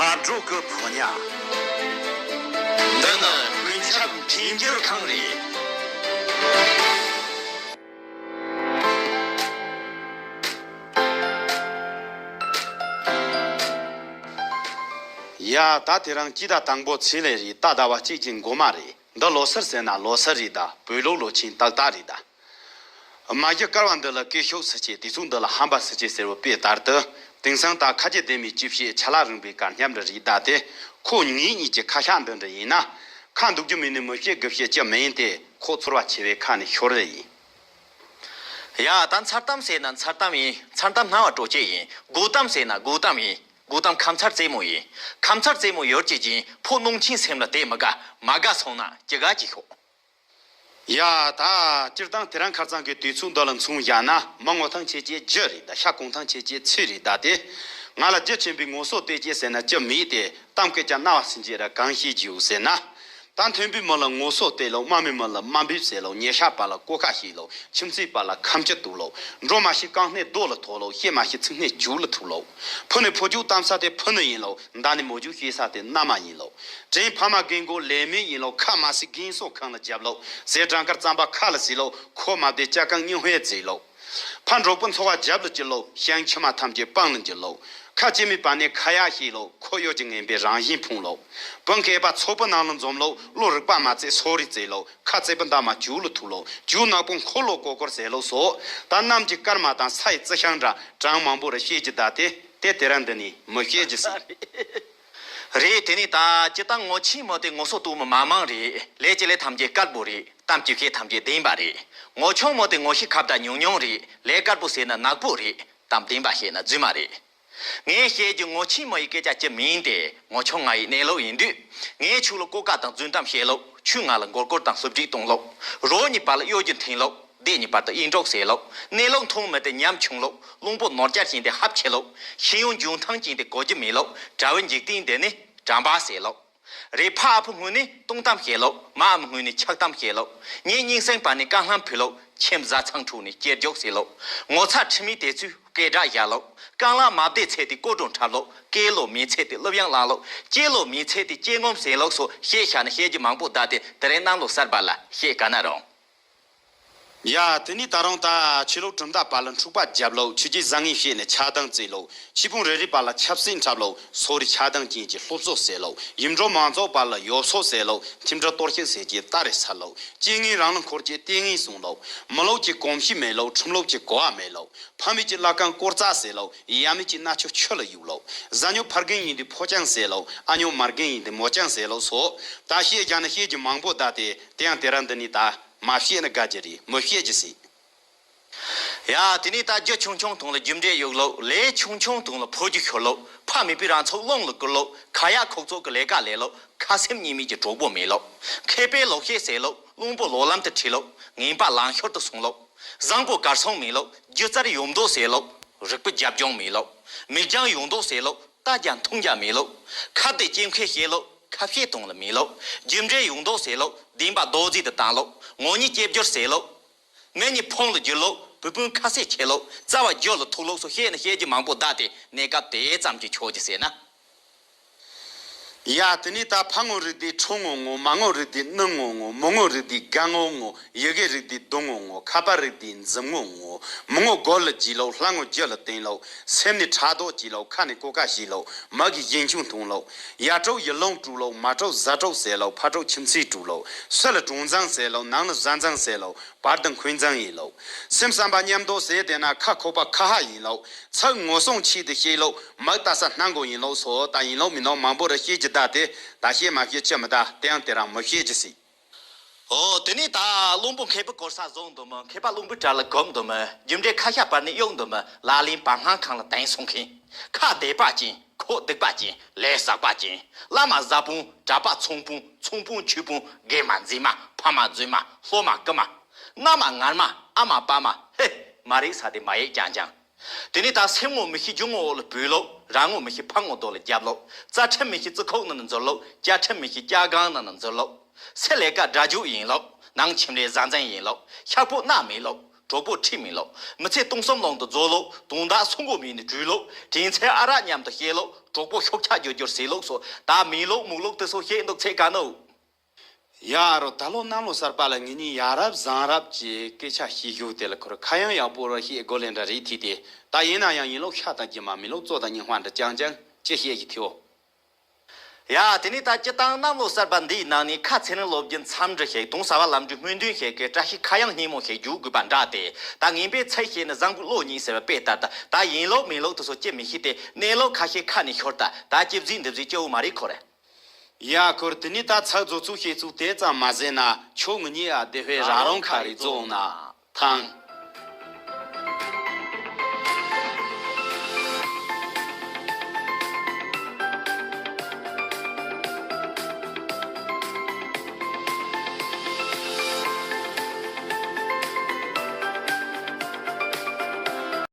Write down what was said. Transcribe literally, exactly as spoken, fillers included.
སྔ་དྲོ་གི་ཕོ་ཉ། འདི་ནི་ཀུན་ཁྱབ་འཕྲིན་སྦྱོར་ཁང་རེད། ཡ། ད་དེ་རིང་སྤྱི་ཟླ་དང་པོ་ཚེས་ལས་རེད། ད་ཟླ་བ་གཅིག་གི་འགོ་མ་རེད། འདི་ལོ་སར་ཟེར་ན་ལོ་སར་རེད་ད། བོད་ལུགས་ལོ་ཆེན་ཏག་ཏག་རེད་ད། མ་གཞི་སྐལ་བ་འདི་ལ་སྐད་ཤུགས་སུ་ཆེ། དུས་ཚོད་འདི་ལ་ཧམ་པ་སུ་ཆེ་ཟེར་བ་དཔེ་ལྟར་དུ། དེང་སང་ད་ཁ་རྗེ་ལྡན་མའི་སྐྱིད་བཤད་ཆ་ལག་རིན་པོའི་ཀར་མཉམ་འདྲ་རེད་ད་དེ། ཁོ་ངེད་གཉིས་ཀྱི་ཁ་ཤགས་འདི་འདྲ་ཡིན་ན། ཁ་འདུག་རྒྱུ་མེད་ནི་མི་བཤད་དགུ་བཤད་བཅུ་མིན་ཏེ། ཁོ་ཚོར་བ་ཆེ་བའི་ཁ་ནས་ཤོར་རེ་ཡིན། ཡ། ད་མཚར་གཏམ་ཟེར་ན་མཚར་གཏམ་ཡིན། མཚར་གཏམ་སྣང་བ་སྤྲོ་སྐྱེད་ཡིན། དགོད་གཏམ་ཟེར་ན་དགོད་གཏམ་ཡིན། དགོད་གཏམ་ཁ་མཚར་རྩེད་མོ་ཡིན། ཁ་མཚར་རྩེད་མོ་ཡོད་ཀྱི་ཅིང་ཕོ་གནོང་ཆེན་སེམས་ལ་དེ་མི་དགའ། མ་དགའ་སོང་ན་ཅི་དགའ་ཅི་ཤོག་ཡ། ད་སྤྱིར་བཏང་དེ་རིང་ཁ་རྩང་གི་དུས་ཚོད་འདི་ལ་མཚོན་བཞག་ན། མི་ངོ་ཐང་ཆད་ཀྱི་རྒྱུ་རེད་ད། ཤ་གོང་ཐང་ཆད་ཀྱི་ཚོད་རེད་ད་དེ། ང་ལ་རྒྱུ་ཆེན་པོའི་ངོ་སོ་བལྟས་ཀྱི་ཟེར་ན་རྒྱུ་མེད་དེ། གཏམ་སྐད་ཀྱང་རྣ་བ་སུན་གྱི་ར་གང་ཤེས་རྒྱུ་ཟེར་ན། ད་མཐོན་པོའི་མི་ལ་ངོ་སོ་བལྟས་ལོ། དམའ་མོའི་མི་ལ་དམའ་འབེབས་ཟེར་ལོ། ཉེ་ཤ་པ་ལ་ཀོ་ཁ་ཤེས་ལོ། ཁྱིམ་མཚེས་པ་ལ་ཁམས་ཀྱི་འདུག་ལོ། འགྲོ་མ་ཤེས་རྐང་སྣེ་རྡོ་ལ་ཐོགས་ལོ། བཤད་མ་ཤེས་ཚིག་སྣེ་རྒྱུག་ལ་ཐུག་ལོ། ཕུ་ནས་ཕོ་རྒྱུག་གཏམ་ས་དེ་ཕུ་ནུ་ཡིན་ལོ། མདའ་ནས་མོ་རྒྱུག་བཤད་ས་དེ་མནའ་མ་ཡིན་ལོ། དྲིན་ཕ་མ་རྒན་གོག་ལས་མེད་ཡིན་ལོ། ཁ་མ་སི་རྒན་གསོ་ཁང་ལ་རྒྱབ་ལོ། ཟས་སྦྲང་དཀར་རྩམ་པ་ཁ་ལ་ཟོས་ལོ། ཁོ་མ་བདེ་ལྕགས་གང་སྙིང་ཧོད་བརྫིས་ལོ། ཕ་འབྲོག་པོ་འཚོ་བ་རྒྱབ་ལ་བསྐྱུར་ལོ། ཞིང་ཁྱིམ་མ་ཐམས་ཅད་སྤང་ལ་འགྱུར་ལོ། ཁ་ལྕེ་མའི་བར་ནས་ཁ་ཡག་ཤེས་ལོ། ཁོ་གཡོ་སྒྱུ་ངན་པའི་རང་བཞིན་ཕུང་ལོ། བུ་མཁས་པ་ཚོགས་པ་ནང་ལ་འཛོམས་ལོ། བློ་རིག་པ་མ་བརྩེ་སོ་རི་བརྩེ་ལོ། ཁ་བརྩེ་པོ་འདབ་མ་རྒྱུག་ལ་ཐུག་ལོ། རྒྱུག་ནག་པོ་འཁོར་ལོ་ཀོར་ཀོར་ཟེར་ལོ་སོ། ད་གནམ་གྱི་སྐར་མ་དང་ས་ཡི་རྩི་ཤིང་འདྲ། གྲངས་མང་པོ་ར་བཤད་རྒྱུ་ད་དེ། དེ་དེ་རིང་འདི་ནས་མི་བཤད་རྒྱུ་ཟིག་རེད། དེ་ནས་ད་སྤྱིར་བཏང་ངོ་ཆེན་མི་དེ་ངོ་སོ་བསྟོད་མི་མང་མང་རེད། ལས་ཀྱི་ལས་ཐམས་ཅད་དཀར་པོ་རེད། གཏམ་གྱི་བཤད་ཐམས་ཅད་བདེན་པ་རེད། ངོ་ཆུང་མི་དེ་ངོ་ཤེས་ཁ་བརྡ་ཉུང་ཉུང་རེད། ལས་དཀར་པོ་ཟེར་ན་ནག་པོ་རེད། གཏམ་བདེན་པ་བཤད་ན་རྫུན་མ་རེད། ངས་བཤད་རྒྱུ་ངོ་ཆེན་མི་ཡི་སྐད་ཆ་ཅི་མིན་ཏེ། ངོ་ཆུང་ང་ཡི་གནས་ལུགས་ཡིན་དུས། ངས་ཁྱོད་ལ་ལྐོག་ཀ་དང་རྫུན་གཏམ་བཤད་ལོ། ཁྱོས་ང་ལ་མགོ་སྐོར་དང་སློབ་ཁྲིད་གཏོང་ལོ། རོགས་གཉིས་བར་ལ་གཡོ་སྒྱུ་འཐེན་ལོ། སྡེ་གཉིས་བར་དུ་གཡས་འགྲོགས་ཟེར་ལོ། གནས་ལུགས་མཐོང་མི་དེ་ཉམ་ཆུང་ལོ། རླུང་བུ་ནོར་སྐྱར་ཅན་དེ་ཧབ་ཆེ་ལོ། ཤེས་ཡོན་འཇོན་ཐང་ཅན་དེ་གོ་རྒྱུ་མེད་ལོ། གྲྭ་བའི་འཇིག་རྟེན་འདི་ནི་དྲན་པ་ཟེར་ལོ། རེད། ཕ་ཨ་ཕོ་སྔུན་ནས་སྟོང་གཏམ་བཤད་ལོ། མ་ཨ་མ་སྔུན་ནས་ཆགས་གཏམ་བཤད་ལོ། ངའི་སྙིང་སེམས་བར་ནས་རྐང་ལྷམ་ཕུད་ལོ། ཁྱིམ་བཟའ་ཚང་ཁྲོད་ནས་སྐྱེར་རྒྱོག་ཟེར་ལོ། ངོ་ཚ་ཁྲིམས་མེད་དེ་ཚོས་སྐད་སྒྲ་བཞག་ལོ། རྐང་ལག་མ་བདེ་ཚད་དེ་ཀོ་བྲོ་འཁྲབ་ལོ། སྐེ་ལོ་མེད་ཚད་དེ་གླུ་དབྱངས་བླངས་ལོ། ལྕེ་ལོ་མེད་ཚད་དེ་ལྕེ་ངོམ་ཟེར་ལོ་སོགས་བཤད་བཞག་ན་བཤད་རྒྱུ་མང་པོ་བསྡད་དེ། དེ་རིང་གནམ་ལོ་གསར་པ་ལ་བཤད་ག་ན་རུང་། ཡ། དེ་ནས་ད་རུང་ད་ཆོས་ལུགས་གྲུབ་མཐའ་བར་ལ་འཁྲུག་པ་བརྒྱབ་ལོ། ཆོས་བརྒྱུད་བཟང་ངན་བཤད་ནས་ཆགས་སྡང་རྩེ་ལོ། ཆོས་དཔོན་རེ་རེ་བར་ལ་ཆབ་སྲིད་འཁྲབ་ལོ། སོ་རི་ཆགས་སྡང་ཅན་གྱི་སློབ་གསོ་ཟེར་ལོ། ཡུལ་འབྲོག་མང་ཚོགས་བར་ལ་ཡོ་བསྲང་ཟེར་ལོ། ཁྲིམས་སྒྲིག་གཏོར་བཤིག་ཟེར་གྱི་ད་རེས་ཚར་ལོ། རྐྱེན་ངན་རང་ལ་འཁོར་གྱི་ལྟས་ངན་སོང་ལོ། མི་ལོག་གི་གོམས་གཤིས་མེད་ལོ། ཁྲིམས་ལོག་གི་གོ་བ་མེད་ལོ། ཕ་མེས་ཀྱི་བླ་རྐང་བསྐོར་རྩ་ཟེར་ལོ། ཡབ་མེས་ཀྱི་མནའ་ཆུ་ཆུ་ལ་གཡུག་ལོ། གཟའ་ཉོ་ཕ་རྒན་ཡིན་དུས་ཕོ་རྐྱང་ཟེར་ལོ། ཨ་ཉོ་མ་རྒན་ཡིན་དུས་མོ་རྐྱང་ཟེར་ལོ་སོགས། ད་བཤད་བཞག་ན་བཤད་རྒྱུ་མང་པོ་བསྡད་དེ། དེ་ཡང་དེ་རིང་འདི་ནས་ད་མ་བཤད་ན་དགའ་རྒྱུ་རེད། མི་བཤད་རྒྱུ་ཟིག་ཡ། དེ་ནས་ད་རྒྱུ་ཆུང་ཆུང་དུང་ལ་རྒྱུ་འབྲས་གཡུག་ལོ། ལས་ཆུང་ཆུང་དུང་ལ་ཕོ་རྒྱུ་ཤོར་ལོ། ཕ་མེས་པོའི་རང་ཚུགས་རླུང་ལ་བསྐུར་ལོ། ཁ་ཡག་ཁོག་བཙོག་གི་ལས་ཀ་ལས་ལོ། ཁ་སེམས་གཉིས་མེད་ཀྱི་གྲོགས་པོ་མེད་ལོ། མཁས་པའི་ལོ་ཤས་ཟད་ལོ། རླུང་བུ་ལོ་ལམ་དུ་ཁྲིད་ལོ། ངན་པ་ལང་ཤོར་དུ་སོང་ལོ། བཟང་པོ་གར་སོང་མེད་ལོ། སྒྱུ་རྩལ་ཡོང་མདོག་ཟད་ལོ། རིག་པ་རྒྱབ་ལྗོངས་མེད་ལོ། མིག་རྒྱང་ཡོང་མདོག་ཟད་ལོ། རྟ་རྒྱབ་མཐོང་རྒྱ་མེད་ལོ། ཁ་བདེ་སྐྱེ་མཁས་ཤེས་ལོ། ཁ་བཤད་གཏོང་ལ་མེད་ལོ། རྒྱུ་འབྲས་ཡོང་མདོག་ཟད་ལོ། བདེན་པ་རྡོག་རྫིས་དུ་བཏང་ལོ། ངོ་ཉིད་སྐྱེ་སྦྱོར་ཟད་ལོ། མི་གཉིས་ཕུང་ལ་འགྱུར་ལོ། བུ་སྤུན་ཁ་ཟས་ཆེ་ལོ། རྩ་བ་རྒྱུ་ལ་ཐུག་ལོ་སོགས་བཤད་ན་བཤད་རྒྱུ་མང་པོ་བསྡད་དེ། གནས་སྐབས་དེ་ཙམ་གྱིས་ཆོག་རྒྱུ་ཟེར་ན། ཡ། དེ་ནས་ད་ཕ་ངོ་རིགས་དེ་ཁྲོ་ངོ་ངོ་། མ་ངོ་རིགས་དེ་ནུ་ངོ་ངོ་། མོ་ངོ་རིགས་དེ་རྒན་ངོ་ངོ། ཡི་གེ་རིགས་དེ་རྡོ་ངོ་ངོ་། ཁ་པར་རིགས་དེ་འཛུམ་ངོ་ངོ། མི་ངོ་མགོ་ལ་རྒྱས་ལོ། ལྷ་ངོ་རྒྱུ་ལ་བསྟན་ལོ། སེམས་ནས་ཕྲག་དོག་སྐྱེས་ལོ། ཁ་ནས་ཀོ་ཀ་བཤད་ལོ། མི་གིས་གཞན་ཆུང་མཐོང་ལོ། ཡར་དཀྲུགས་ཡར་ལུང་དཀྲུགས་ལོ། མར་དཀྲུགས་ཟུར་དཀྲུགས་ཟེར་ལོ། ཕར་དཀྲུགས་ཁྱིམ་མཚེས་དཀྲུགས་ལོ། ཕྱི་ལ་གྲོང་འཛིན་ཟེར་ལོ། ནང་ལ་བཟའ་འཛིན་ཟེར་ལོ། བར་དུ་འཁོན་འཛིན་ཡིན་ལོ། སེམས་བསམ་པ་མཉམ་དུ་ཟེར་བསྡད་ན་ཁ་ཁོག་པ་ཁ་ཧ་ཡིན་ལོ། ཚིག་ངོ་སྲུང་ཆེད་དུ་བཤད་ལོ། མིག་ལྟ་ས་སྣ་མགོ་ཡིན་ལོ་སོགས། ད་ཡིན་ལོ་མིན་ལོ་མང་པོ་རེ་བཤད་རྒྱུ་བསྡད་དེ། ད་བཤད་མ་བཤད་ཆི་མི་ད། དེའང་དེ་རིང་མི་བཤད་རྒྱུ་ཟིག་ཨོ། དེ་ནས་ད་བློན་པོ་མཁས་པའི་གོ་ས་བཟུང་འདུག་མོད། མཁས་པ་བླུན་པོའི་གྲལ་ལ་གོམ་འདུག་མོད། རྒྱུ་འབྲས་ཁ་ཤ་པར་ནས་གཡུག་འདུག་མོད། ལག་ལེན་བར་སྣང་ཁང་ལ་དེང་སོང་མཁན། ཁ་བདེ་པ་ཅན། ཁོག་སྡུག་པ་ཅན། ལས་བསགས་པ་ཅན། བླ་མ་བཟའ་དཔུང་། གྲྭ་པ་ཚོང་དཔོན། ཚོང་དཔོན་ཆོས་དཔོན། རྒན་མ་མཛེས་མ། ཕ་མ་རྫུན་མ། སློབ་མ་རྐུན་མ། མནའ་མ་ངར་མ། ཨ་མ་པ་མ། ཧེ། མ་རེད་ས་དེ་མ་ཡེད་རྐྱང་རྐྱང་། དེ་ནས་ད་སེམས་ངོ་མི་ཤེས་རྒྱུ་ངོ་འོག་ལ་བུད་ལོ། རང་ངོ་མི་ཤེས་ཕ་ངོ་རྡོ་ལ་རྒྱབ་ལོ། རྩ་ཁྲིམས་མི་ཤེས་རྩི་ཁོག་ནང་ན་འཛུལ་ལོ། ཅ་ཁྲིམས་མི་ཤེས་ཅ་སྒང་ནང་ན་འཛུལ་ལོ། སེ་ལས་ཀ་དགྲ་རྒྱུག་ཡིན་ལོ། ནང་ཁྱིམ་ལས་བཟའ་འཛིན་ཡིན་ལོ། ཤག་པོ་མནའ་མེད་ལོ། གྲོགས་པོ་ཁྲིད་མི་ལོག་མི་ཚེ་སྟོང་གསུམ་ལོང་དུ་རྫོགས་ལོག་དུང་བདག་སུ་འགོ་མིན་ནི་བྲུས་ལོག་དྲིན་ཚེ་ཨ་རག་མཉམ་དུ་བཤད་ལོག་གྲོགས་པོ་ཤོག་ཆག་རྒྱུ་རྒྱུར་ཟེར་ལོག་སོགས་ད་མིན་ལོག་མུག་ལོག་དེ་ཚོ་བཤད་འདུག་ཚེ་ག་ནོ། ཡ་རོ། ད་ལོ་གནམ་ལོ་གསར་པ་ལ་ངེད་གཉིས་ཡ་རབས་བཟང་རབས་ཀྱི་སྐད་ཆ་བཤད་རྒྱུ་དེ་ལ་ཁོར་ཁ་གཡང་ཡག་པོ་ར་བཤད་དགོས་ལེ་འདྲ་རེད་ཐིག་དེ། ད་ཡིན་ན་ཡང་ཡིན་ལོག་ཤ་དང་རྒྱུ་མ་མིན་ལོག་གཙོ་དང་ཉི་ཧོང་འདྲ་རྐྱང་རྐྱང་ཅི་བཤད་ཀྱི་ཐེའོ། ཡ། དེ་ནས་ད་སྤྱི་བཏང་གནམ་ལོ་གསར་པ་འདིའི་ནང་ནས་ཁ་ཚེ་རིང་སློབ་སྦྱོང་འཚམས་འདྲི་ཞིག་དུང་ཟབ་པ་ལམ་འགྲོའི་སྨོན་འདུན་ཞིག་གི་བཀྲ་ཤིས་ཁ་གཡང་སྙན་མོ་ཞིག་རྒྱུག་དགོས་པ་འདྲ་སྟེ། ད་ངན་པའི་ཚིག་བཤད་ན་བཟང་པོའི་བློ་ཉིད་ཟེར་བ་དཔེ་ལྟར་ད། ད་ཡིན་ལོག་མིན་ལོག་དེ་ཚོ་ཅི་མི་ཤེས་ཏེ་གནས་ལོག་ཁ་ཤས་ཁ་ནས་ཤོར་ད། ད་ཅི་བཟིག་འདི་བཟིག་ཅི་འོ་མ་རེད་ཁོ་རེ། ཡ་ཁོར་དེ་ནས་ད་ཚགས་རྫོགས་ཚུལ་བཤད་ཚུལ་དེ་ཙམ་མ་ཟད་ན་ཁྱོད་ངུ་ཉེ་ཨ་བདེ་བའི་རང་རང་ཁ་རེ་རྫོགས་ན་ཐང་།